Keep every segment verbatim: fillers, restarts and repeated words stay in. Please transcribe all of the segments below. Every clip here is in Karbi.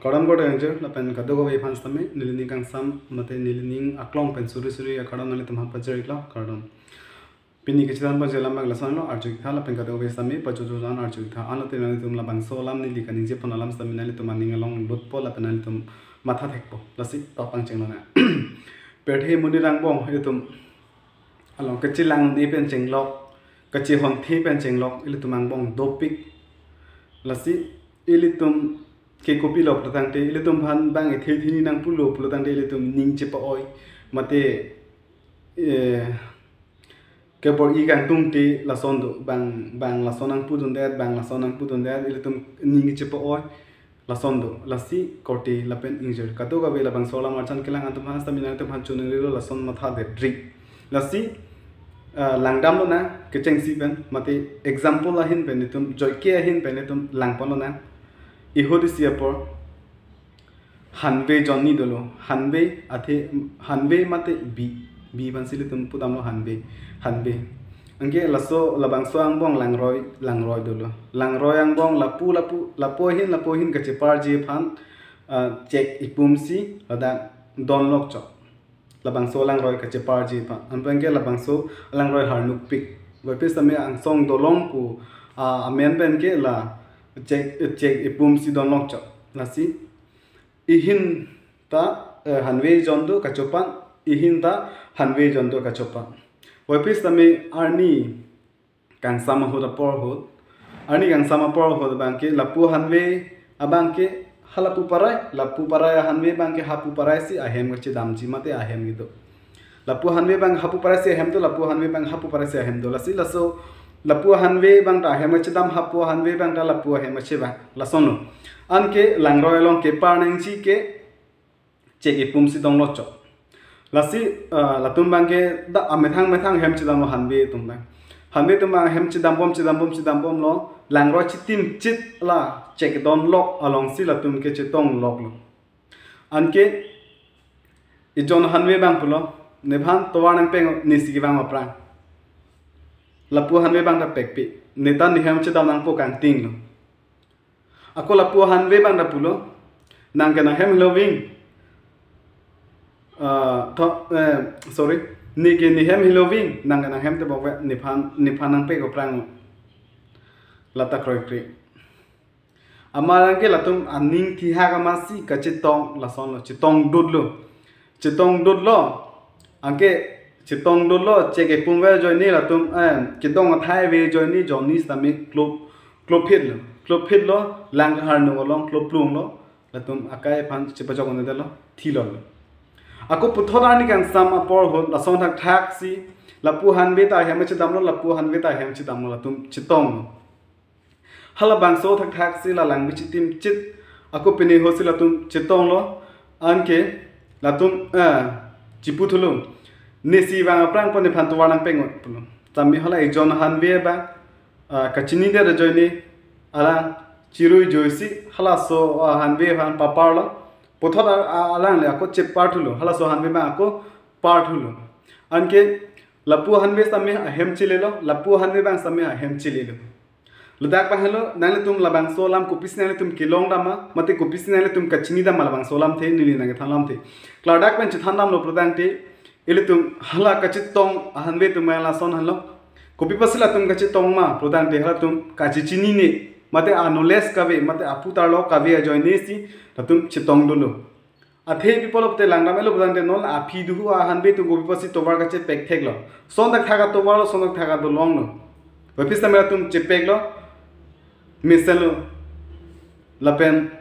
Kardom korte ingjir, lapen kadokave aphan sitame nelining kangsam mate nelining aklong pen suri suri akardom nanglitum aphan pajir-iklo, kardom. Pini kachethan pajir alam abang lasonlo, arju iktha lapen kadokave sitame pajuthu jan arju iktha. Anlote nanglitum labangso alam neli kaningjepon alam sitame nanglitum aning along lutpo lapen nanglitum matha thekpo. Lasi to pangcheng lonang. Pirthe monit angbong ilitum along kachelangne pen chenglok, kachehonthe pen chenglok ilitum angbong dopik. Lasi ilitum ke kopilo pulotangte, ilitum aphan bang ethe thini nangpulo pulotangte ilitum ning chepa-oi. Mate, eh, kebor-i kangtungte lason do, bang, bang lason nangpudundet, bang lason nangpudundet, ilitum ning chepa-oi, lason do. Lasi korte lapen ingjir, kadokave labangso alam arjan kelang atum aphan sitame nanglitum aphan choningrilo, lason matha detri. Lasi, ah, langdam lonang kechengsi pen, mate example ahin pen itum, joike ahin pen itum langpon lonang. Ihut isi apor hanve jonni dolo. Hanve athe, hanve mate bi, bi aphansi ilitum pudamlo, hanve, hanve. Anke laso labangso angbong langroi, langroi dolo. Langroi angbong lapu, lapu, lapu ahin, lapu ahin kacheparji aphan, ah, chek ipumsi ladak donlok chot. Labangso langroi kacheparji aphan. Anpenke labangso langroi harnukpik. Voiphit sitame angsong dolong pu, ah, amen penke la chek, chek ipumsi donlok chot. Lasi ihin ta, eh, hanve jon do kachopan, ihin ta hanve jon do kachopan. Voiphit sitame arni kangsam ahut apor ahut. Arni kangsam apor ahut abangke lapu hanve abangke halapu parai, lapu parai ahanve abangke hapu paraisi ahem kachedamji mate ahem kedo. Lapu hanve abang hapu paraisi ahem do, lapu hanve abang hapu paraisi ahem do. Lasi laso lapu hanve abang ta ahem kachedam, hapu hanve abang ta lapu ahem kachevang. Lasonlo. Anke langroi along kepar nangji ke chek ipumsi donglok chot. Lasi, ah, latum abangke dak amethang methang hem chedamlo hanve atum abang. Hanve atum abang hem chedampom, chedampom, chedampomlo. Langroi chitim chit la chek donlok alongsi latum ke chetongloklo. Anke ijon hanve abang pulo, nephan tovar nangpeng, nesi kevang aphrang. Lapu hanve abang ta pekpe. Neta nehem chedam nangpo kangtinglo. Ako lapu hanve abang ta pulo, nang ke nanghem helo ving. Ah, tho, eh, sorry. Ne ke nehem helo ving, nang ke nanghem tebok ve, nephan, nephan nangpek aphrang. Lata kroikre. Amat anke latum aning thihak amatsi kachetong lasonlo, chetongdutlo. Chetongdutlo. Anke chetongdutlo, chek ipum ave ajoine latum, eh, kedong athai ave ajoine, jonni sitame klop, klopphitlo. Klopphitlo, lang kaharnung along kloplunglo. Latum akai aphan chepajok-un-edetlo, thilolo. Ako puthot arni kangsam apor ahut, lason thakthaksi, lapu hanve ta ahem chedamlo, lapu hanve ta ahem chedamlo, latum chetonglo. Halabangso thakthaksi la langbi chitim chit. Ako pine ahutsi latum chetonglo. Anke latum, eh, chipu thulo. Nesi vang aphrang pu nephan tovar nangpeng-ot pulo. Tame hala ijon hanve abang, ah, kachinidet ajoine alang chirui juisi halaso, ah, hanve aphan paparlo. Puthot a, a, alangle ako chepar thulo. Halaso hanve abang ako par thulo. Anke lapu hanve sitame ahem chelelo, lapu hanve abang sitame ahem chelelo. Ladak abang henlo, nanglitum labangso alam kopisi nanglitum kelong damma, mate kopisi nanglitum kachini damma labangso alamthe, neli nangkethan alamthe. Klardak pen chethan damlo pulotangte, ilitum hala kachetong ahanve atum lason henlo. Kopi apotsi latum kachetong ma pulotangte, halatum kachechinine, mate a-knowledge kave, mate aphutarlo kave ajoinesi latum chetongdunlo. Athe people of te langdam-etlo pulotangte non aphi duhu ahanve atum kopi apotsi tovar kachepek theklo. Son thakthak atovarlo, son thakthak adolonglo. Voiphit sitame latum chepeklo, mesenlo. Lapen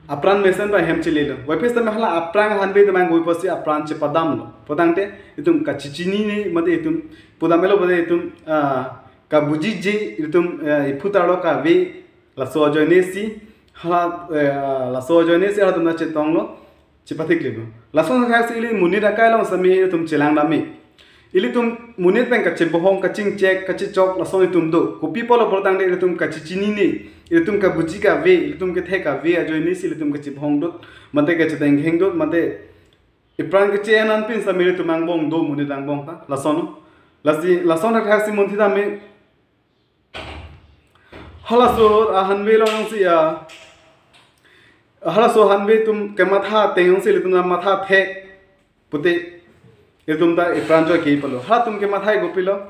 apran mesen pen ahem chelelo. Voiphit sitame hala apran ahanve atum abang kopi apotsi apran chepadamlo pulotangte, itum kachechinine, mate itum pudam-etlo pulotangte itum, ah, kabujiji, itum, eh, iphutarlo kave, laso ajoinesi, hala, eh, laso ajoinesi halatum ta chetonglo, chepathik lelo. Lason thakthaksi ili monit akai along sitame itum chelang dam-e. Ilitum monit pen kachebohong, kachingchek, kachechok, lason itum do. Kopi apotlo pulotangte ilitum kachechinine, ilitum kabuji kave, ilitum kethek kave ajoinesi ilitum kachebohongdut, mate kachetenghengdut, mate ipran kache-en anpin sitame ilitum angbong do, monit angbong ta. Lasonlo. Lasi, lason thakthaksi munthi dam-e. Halaso ahanve alongsi a, Halaso hanve atum kematha ateng jongsi ilitum ta matha thek pute, ilitum ta ipran joike palo. Halatum kematha kopilo.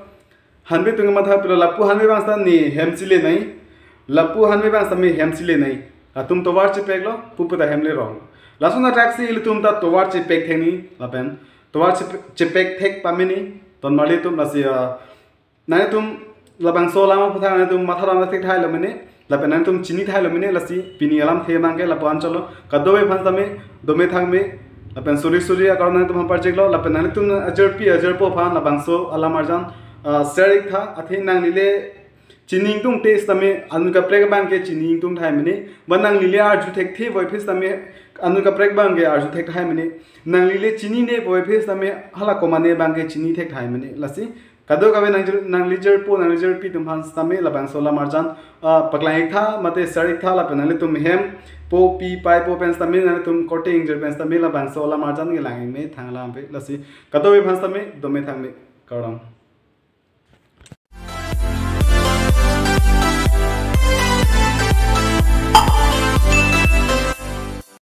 Hanve atum kematha pilo, lapu hanve abang seta ne hem chele nangji. Lapu hanve abang seta ne hem chele nangji. Latum tovar chepeklo, pupu ta hem lerong. Lason athaksi ilitum ta tovar chepek thekji lapen tovar chepe-, chepek thek pame nangji. Ton marli atum lasi, ah, nanglitum labangso alam aphuthak nanglitum matha dam thek thailo mene, lapen nanglitum chini thailo mene, lasi pini alamthe abangke lapu-an cholo. Kadokave aphan sitame dome thangme, lapen suri suri akaron nanglitum aphan parchiklo, lapen nanglitum ajirpi ajirpo aphan labangso alam arjan, ah, share ik tha, athe nangli le chini ingtungte sitame anut kaprek abangke chini ingtung thai mene, ba nangli le arju thekthe puvoiphit sitame anut kaprek abangke arju thek thai mene, nangli le chinine puvoiphit sitame hala komane abangke chini thek thai mene. Lasi kadokave nang jir-, nangli jirpo, nangli jirpi atum aphan sitame labangso alam arjan, ah, paklang ik tha, mate share ik tha, lapen nanglitum hem po pi pai po pen sitame, nanglitum korte ingjir pen sitame labangso alam arjan kelang ik me thang alam pe. Lasi kadokave aphan sitame dome thangme, kardom.